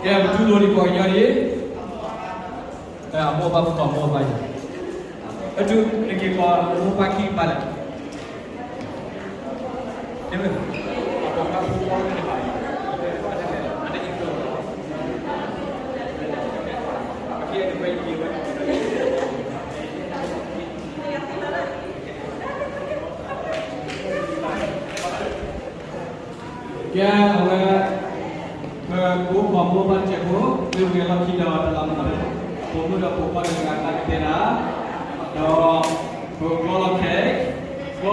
ကဲ ပတူၢ်လိာ်ဒံးပှၤကညီဒံး, အမိၢ်ပၢ်ပကိးမိၢ်ပၢ်ယၤ, ပတူၢ်တက့ၢ် ပှၤမိၢ်ပၢ်ခံကပၤလဲၣ်, ကဲ အဝဲ ပကိးပှၤမိၢ်ပၢ်တစဲးဖိ မ့ၢ်ဝံၤအလီၢ်ခံဒီးတလးမူး, ဖိမုၣ်ဒီးဖိခွါတဂၤကတဲဒၣ်, ဒီး ပကျီလီၤခဲ,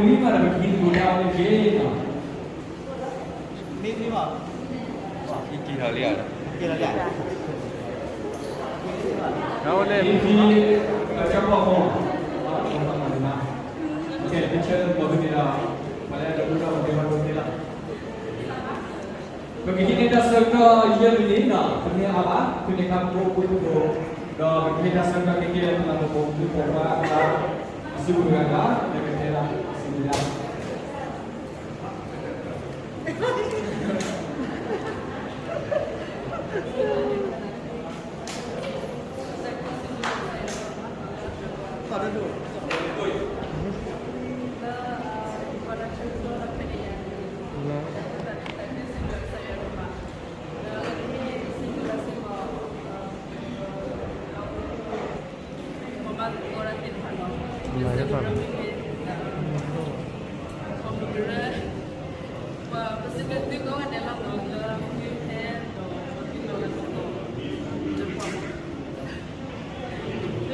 ကျီလီၤခဲမ့ၢ်ဝံၤမးဒီး ပကဟံးသကိးတၢ်အီၣ်န့ၣ်တက့ၢ်နီၤ. မ့ၢ်မ့ၢ်ဘၣ်, က့ၤလီၤလံဧါ, က့ၤလီၤလံဧါ, ကဆၢပီၢ်ဖိ, ကဆၢပီၢ်ဖိန့ၣ်ဒီး ပှၤလၢအဒိၣ်ထီၣ်ပှၤဒိၣ်သ့လီၤ. ပကဟံးန့ၢ်တၢ်ဆၢကတီၢ်ယဲၢ်မံးနံးနီၤ, ပမ့ၢ်အါဘၣ် ဖဲန့ၣ်အခါ ပကအိၣ်ဖှိၣ်သကိး, ဒီးပကဟ့ၣ်တၢ်ဆၢကတီၢ်ခဲကနံၣ်အံၤ ပနၢ်ပၢၢ်ဖိ ဖိခွါအဂၤ, အစုပူၤတဂၤဂၤ လၢကတဲဒၣ်အစုပူၤလီၤ.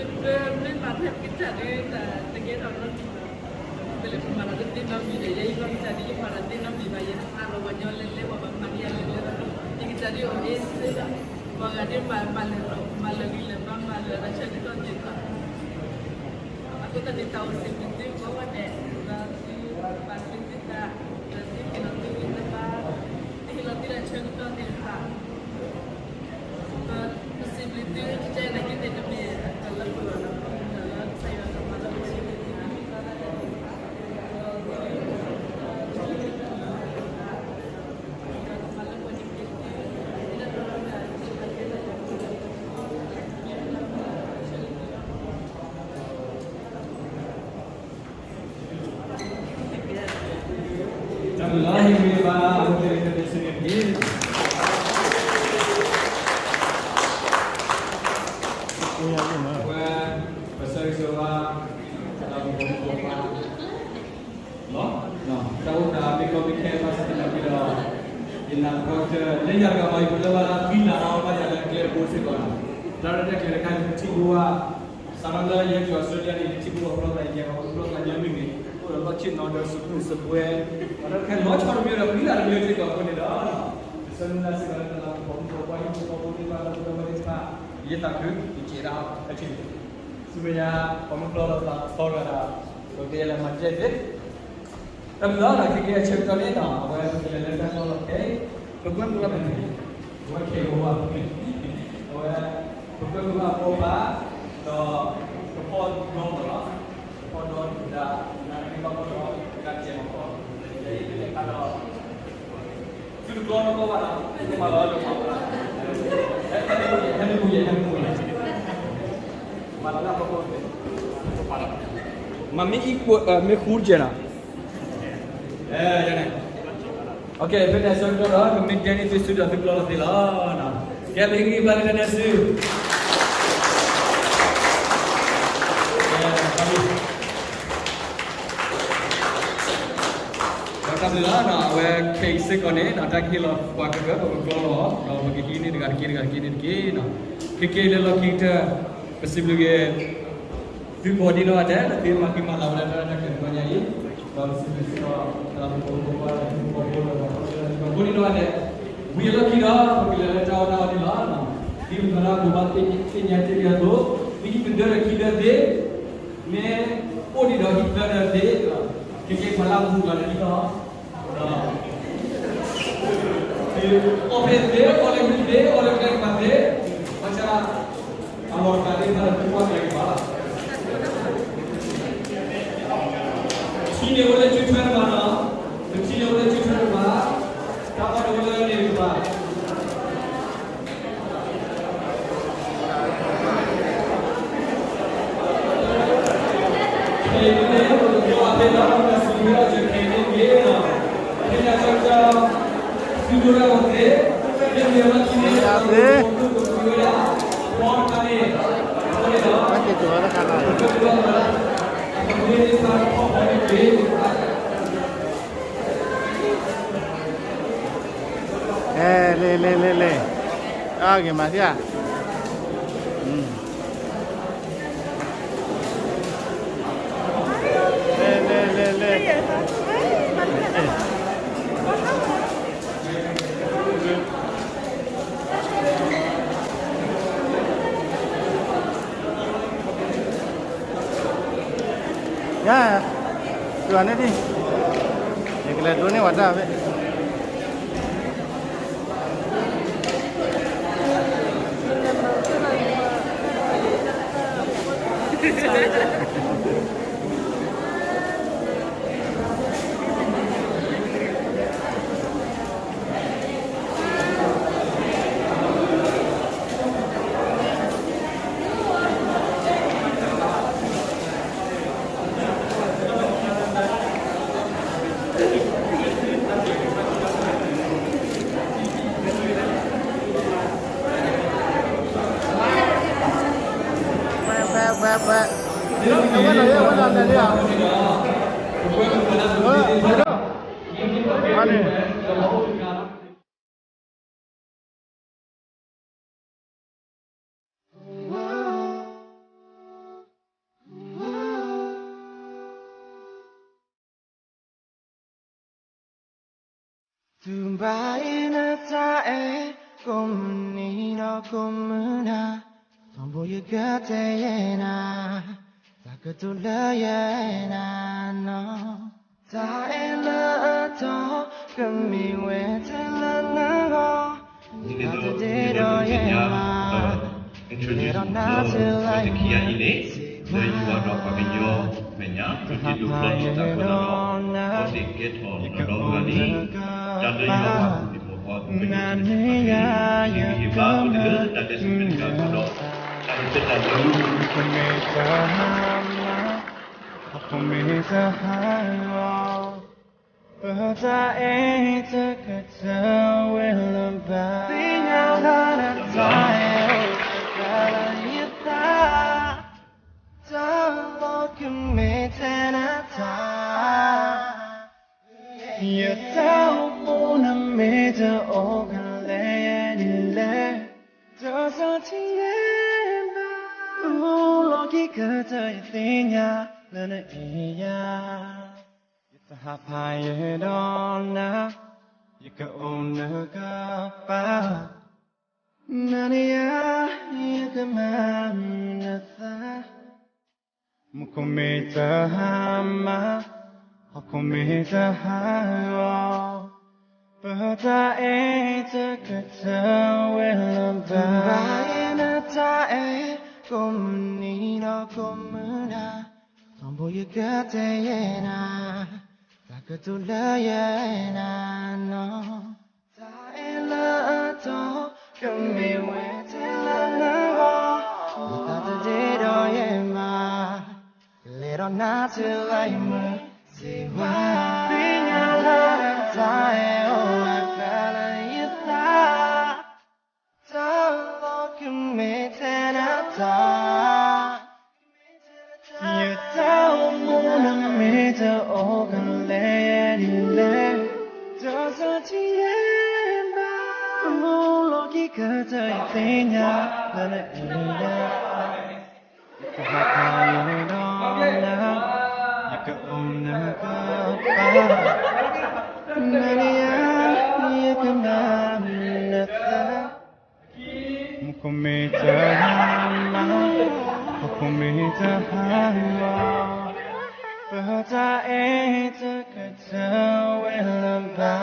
ပမ့ၢ်မၤတၢ်ကစၢ်ဒုး တၢ်တကဲထီၣ်နီတမံၤဘၣ်, ပလဲၤမၤတၢ်တသ့နီတမံၤဒီး ယဲယကစၢ်ဒုး ယမၤတၢ်သ့နီတမံၤဘၣ်, ယအါလီၤပှၤညီလဲၤလဲၤ ပှၤဘၣ်မၤဒ်ယၤလဲၤလဲၤ, ယကစၢ်ဒုးအိၣ်အ့ၣ်စ့ဒီး ပှၤဂၤဒ်မၤမၤလၢာ်လီၤ, မၤလၢာ်ဂံၢ်လၢာ်ဘါ မၤလၢာ်တၢ်ဆၢကတီၢ်သ့ၣ်တဖၣ်, အဃိသတးန့ၣ် တၢ်အိၣ်စ့ၢ်ကီးသုကိးဂၤဒဲး, ဒီးသုပာ်သုသုသး, ဒီးသုဟ့ၣ်လီၤသုဂံၢ်သုဘါ, သုဟ့ၣ်လီၤသုတၢ်ဆၢကတီၢ်သ့ၣ်တဖၣ် ပစံးဘျုးသု ကစၢ်ယွၤနာ်က့သ့ၣ်တမ့ၢ်တၢ်လၢပဂီၢ်လီၤ, တၢ်လၢကစၢ်ယွၤကမၤလၢပစံးဘျုးသု တၢ်ဘျုးလီၤ ဟ့ၣ်ဂံၢ်ဟ့ၣ်ဘါ အဝဲသ့ၣ်တဖၣ်န့ၣ် အဝဲ ပဆၢဂ့ၤဆၢဝါ တၢ်အိၣ်သးမ့ၢ်ကီမ့ၢ်ခဲ ဘၣ်ဆၣ်သနာ်က့ဒီး ယနာ်သပှၢ်ကတၢၢ် လၢယၤတဂၤမ့ၢ် ယပလၢဘၣ်လၢ သံနၤအီၤဘၣ်ယၤလၢကျဲတဘိစ့ၢ်ကီးနီၤ, တၢ်ရဲၣ်တၢ်ကျဲၤတခါန့ၣ် ပထံၣ်ဘိဘၣ် စးထီၣ်လၢယဲက့ၤအီစထြ့လယါန့ၣ် ပထံၣ်ဘိဘၣ်ပျီသးယဲ ပှၤပျီသးညီမ့ၢ်ဂ့ၤ အိၣ်ဒီးလီၢ်ဆ့ၣ်နီၤဒီးစူးမုၢ်စပှဲၤ ပှၤတၢ်တခါလီၤဆီတမံၤဒီး ပှၤလၢတမံၤစ့ၢ်ကီးအဃိန့ၣ်ဒီး ပဆၢမုၢ်လၢ်စ့ၢ်ကီးလၢတလးမူးပိာ်မုၣ်ပိာ်ခွါ ဟံၣ်ဖိဃီဖိသ့ၣ်တဖၣ် လၢပှၤသ့ၣ်တဖၣ် ယသးခု ယစဲးဒၣ်အီၤ ဆူမဲာ်ညါ ပိာ်မုၣ်ပျီလိာ်သးသီတဂၤဒီး ပကလဲၤမၤဒ်လဲၣ်သ့ၣ် တၢ်ဘျုးလီၤ ခဲကနံၣ်အဆၢကတီၢ်န့ၣ်နီၤ အဝဲပကလဲၤလၢတၢ်ကျီလီၤခဲအံၤ ပကွဲမုာ်ဘၣ်မနုၤလဲၣ် အဝဲခဲအံၤအိၣ်ဘၣ် အဝဲ ပကွဲမုာ်ဘၣ်အဖိအပၢ် ဒီး ပဖီၣ်ဒီမးလီၤ ပဖီၣ်ဒီဒၣ် နမ့ၢ်ဘၣ်ဖီၣ်ဒီ ပကစဲးမၤဖီၣ် ယဲအံၤပလဲၤခါဒီး သုတကျီနီၢ်ကီၢ်ဘၣ်နီၤ သုမၤလီၤလၢပှၤ ဟဲမ့ၢ်မူယဲ ဟဲမ့ၢ်မူယဲ မၤလၢပှၤ မ့ၢ်အံၤ မ့ၢ်ဃူတကဲးနီၤ ဖဲန့ၣ် ဖဲန့ၣ်ဆၢကတီၢ်ဒီး ပမ့ၢ်ဒဲန့ၣ်သုစုဒီးသုကျီလီၤသ့လီၤ ကဲ ပဟ့ၣ်ဂံၢ်ဘါလၢတၢ်နဲၣ်စု ဒီးတၢ်ဘျုးလီၤနီၤ အဝဲခဲအံၤစ့ၢ်ကီးန့ၣ်နီၤ တၢ်ကဟ့ၣ်လီၤပှၤကရၢ ပကကျီလီၤ ဒီးပကဟံးန့ၢ်တဂၤတက့ၢ် တဂၤတက့ၢ်န့ၣ်တက့ၢ်နီၤ ခဲကနံၣ်အံၤလၢလီၢ်ခံကတၢၢ် ပစံးဘျုးက့ၤ သုကိးဒံနီၢ်ဂၤဒဲး လၢသုမၤဃံမၤလၤဝဲဒၣ်တၢ်ရဲၣ်တၢ်ကျဲၤတဘျီညါအံၤ ဒီးပစံးဘျုးစ့ၢ်ကီး တၢ်လၢပဖိမုၣ်ဖိခွါ လၢသုမုၣ်ဖိဖိဒီး ကိးဒံနီၢ်ဂၤဒဲး ဝံၤအလီၢ်ခံဒီး ပကလဲၤလၢတၢ်အီၣ်တၢ်အီန့ၣ်လီၤ. ဒ်ပှၤလၢအဘိးဘၣ်သ့ၣ်ညါတ့ၢ်လံအသိး မ့ၢ်ဟံၣ်ပဒၢဒီးခံဒၢသ့ မ့ၢ်အိၣ်ဒံးဒီးဟံၣ်သၢဒၢသ့ ကက့ၤပှၤလၢအမူၤလီၤတဟံၣ်လီၤ. အီၣ်ဖဲသ့ အီၣ်လၢဟံၣ်သ့ အီၣ်လၢကျဲကပၤသ့ ဘၣ်ဆၣ် အလီၢ်တဖၣ်သ့ၣ်တဖၣ်လၢသုကွၢ်ကျဲကပၤလီၤ. ထံန့ၣ်အိၣ်လၢကၠိထွဲတကပၤလီၤ. ပထံန့ၣ်အိၣ်လၢကၠိထွဲတကပၤ, တၢ်အီၣ်န့ၣ်အိၣ်လၢန့ၣ်တကပၤ. အဲ လဲၤ လဲၤ လဲၤ လဲၤ အဂ့ၤမးသ့ဧါ. လဲၤ လဲၤ လဲၤ လဲၤ. ယၤ တုၤအီၤန့ၣ်ဒံး, ယကလဲၤဒိးန့ၢ်ဝဲတၢ်ဖဲ တုၤဘၣ်အံၤနတၢ်အဲၣ် ကိးမုၢ်နံၤဒီးကိးမုၢ်နၤ, ထီဘိယကတဲယဲနၤ, တၢ်ကတိၤလၢယဲနၤနီၤ, တၢ်အဲၣ်လၢအတီၢ် ကမ့ၢ်ဝဲထဲလၢနဂီၢ်, ဒ်သိးယကဒိးသ့ၣ်ညါ ဒီး introduce လၢတခံဂၤအံၤန့ၣ် လၢယွၤဒီးပှၤကညီမဲာ်ညါ ပကဒိးဖျါထီၣ်တၢ်ကမၣ်ဒီး အီၣ်တ့ၢ်ကဲထီၣ်နီၢ်ဒီးဂၤန့ၣ် တၢ်လၢယွၤအပူၤန့ၣ် ပှၤကညီန့ၣ် ဟ့ၣ်ဂံၢ်ဟ့ၣ်ဘါအိၣ်တလၢတၢ်ဒဲးစူၤမ့ၢ်တကးအဃိဒီး တၢ်လၢတၢ်လၢ ပမ့ၢ်တဟါမၢ် ပမ့ၢ်တဟါဂီၤ ပတၢ်အဲၣ်တကတၢၢ်ဝဲလၢၤဘၣ်, သ့ၣ်ညါလၢနတၢ်အဲၣ်အိၣ်ဖျါလၢယသး, တၢ်လီၤကမ့ၢ်ထဲနတၢ်, ယတၢ်အိၣ်မူနမ့ၢ်တအိၣ်ကလဲၤဒ်လဲၣ်, တၢ်စၢ်ထံၣ်န့ၣ်ဘၣ်, အိၣ်လီၤက့ၤကတၢၢ်ယသ့ၣ်ညါလၢနအဲၣ်ယၤ ယတဟးဖးယဲဒီးနၤ, ယကအိၣ်နကပၤ, နၤန့ၣ်ယၤ ယကမၤနသး, မူခိၣ်မ့ၢ်တဟါမၢ်, ဟီၣ်ခိၣ်မ့ၢ်တဟးဂီၤ, ပတၢ်အဲၣ်တကတၢၢ်ဝဲလၢၤဘၣ်, ဘၣ်ယဲနတၢ်အဲၣ် ကိးမုၢ်နံၤဒီးကိးမုၢ်နၤ, ထီဘိယကတဲယဲနၤ, တၢ်ကတိၤလၢယဲနၤနီၤ, တၢ်အဲၣ်လၢအတီၢ် ကမ့ၢ်ဝဲထဲလၢနဂီၢ်, ယသးတဒ့ဒီးယဲမး, လဲၤဒီးနၤတုၤလၢယမုၢ်စံးဝါ, သ့ၣ်ညါလၢနတၢ်အဲၣ်အိၣ်ဝဲဖျါလၢယသး, တၢ်လီၤကမ့ၢ်ထဲနတၢ်, ယတၢ်အိၣ်မူနမ့ၢ်တအိၣ်ကလဲၤဒ်လဲၣ်, တၢ်စၢ်ထံၣ်န့ၣ်ဘၣ်, အိၣ်လီၤက့ၤကတၢၢ်ယသ့ၣ်ညါလၢနအဲၣ်ယၤ, ယကဟးဖးယဲဒီးနၤ, ယကအိၣ်နကပၤ, နၤန့ၣ်ယၤ ယကမၤနသး, မူခိၣ်မ့ၢ်တဟါမၢ်, ဟီၣ်ခိၣ်မ့ၢ်တဟးဂီၤ, ပတၢ်အဲၣ်တကတၢၢ်ဝဲလၢၤဘၣ်.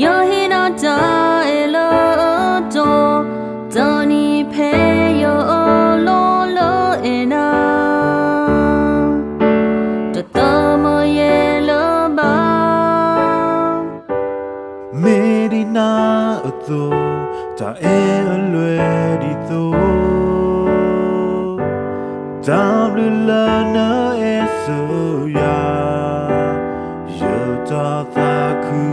ယဟ့ၣ်နၤတၢ်အဲၣ်လၢအတီ, တနံၤဖဲယအိၣ်လီၤလၢ အဲၣ်နၤ, တသမၢယဲလၢၤဘၣ်. မ့ၢ်ဒ်နၤအသိး, တၢ်အဲၣ်အလွဲၢ်ဒ်သိး, တၢ်ဘျုးလၢနအဲၣ်ဆၢယၤ, ယတၢ်သးခု.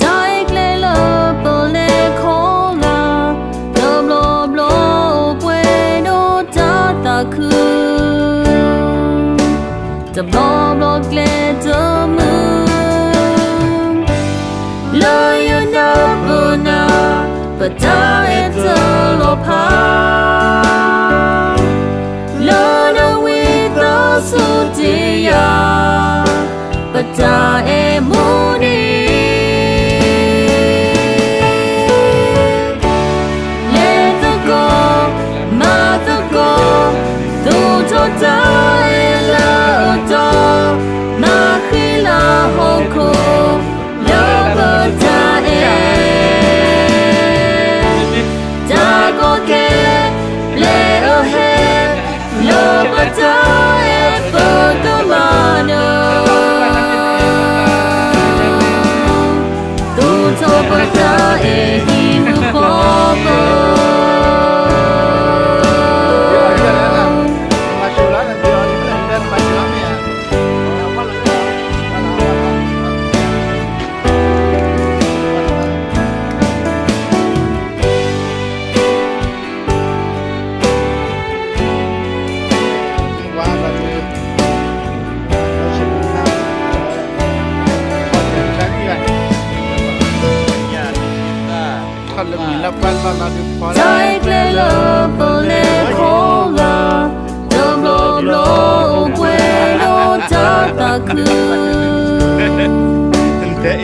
တၢ်အဲၣ်ကျဲလၢပလဲၤခီဂာ်, တဘျီဘျီအိၣ်ပှဲၤဒီးတၢ်သးခု, တဘျီဘျီကျဲတမုာ်, လၢယနၢ်ပၢၢ်နၤ, ပတၢ်အဲၣ်တလီၤဖး, လၢနဝံသးစူၤတ့ၢ်ယၤ, ပတၢ်အဲၣ်မူန့ၣ် လဲၤသကိး, မၤသကိး, သူၣ်ထီၣ်တၢ်အဲၣ်လၢအတီ, မၤဃံလၤဟီၣ်ခိၣ်, လၢပတၢ်အဲၣ်, တၢ်ကီကဲ, ပျဲအဟဲ, လၢပတၢ်အဲၣ်ပကမၤနၢၤ, သူၣ်ထီၣ်ပတၢ်အဲၣ်ဟံၣ်မုၢ်ဃီပၢၤ. တၢ်အဲၣ်ကျဲလၢပလဲၤခီဂာ်, တဘျီဘျီအိၣ်ပှဲၤဒီးတၢ်သးခု, တဘျီဘျီ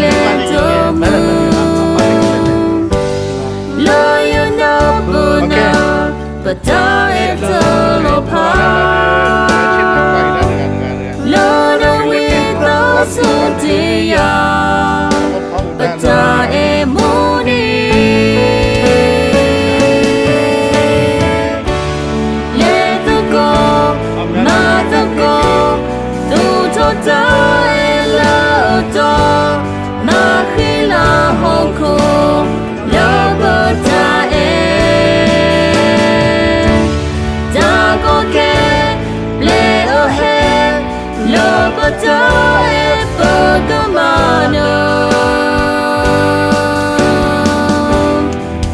ကျဲတမုာ်, လၢယနၢ်ပၢၢ်နၤ, ပတၢ်အဲၣ်တလီၤဖး, လၢနဝံသးစူၤတ့ၢ်ယၤ, ပတၢ်အဲၣ်မူန့ၣ် လဲၤသကိး, မၤသကိး, သူၣ်ထီၣ်တၢ်အဲၣ်လၢအတီ, မၤဃံလၤဟီၣ်ခိၣ်, လၢပတၢ်အဲၣ်, တၢ်ကီကဲ, ပျဲအဟဲ, လၢပတၢ်အဲၣ်ပကမၤနၢၤ,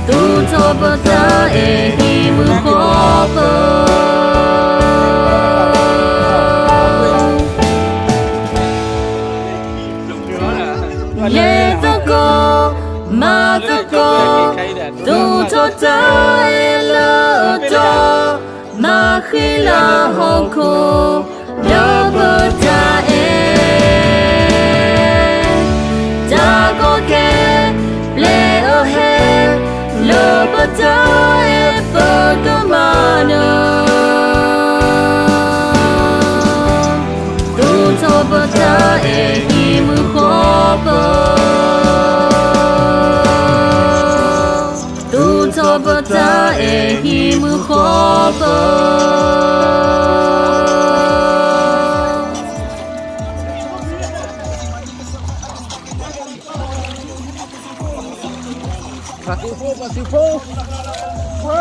သူၣ်ထီၣ်ပတၢ်အဲၣ်ဟံၣ်မုၢ်ဃီပၢၤ. လဲၤသကိး, မၤသကိး, သူၣ်ထီၣ်တၢ်အဲၣ်လၢအတီ, မၤဃံလၤဟီၣ်ခိၣ်, လၢပတၢ်အဲၣ်, တၢ်ကီကဲ, ပျဲအဟဲ, လၢပတၢ်အဲၣ်ပကမၤနၢၤ, သူၣ်ထီၣ်ပတၢ်အဲၣ်ဟံၣ်မုၢ်ဃီပၢၤ, သူၣ်ထီၣ်ပတၢ်အဲၣ်ဟံၣ်မုၢ်ဃီပၢၤ. ပှၤသုးဖိ, ပှၤသုးဖိ.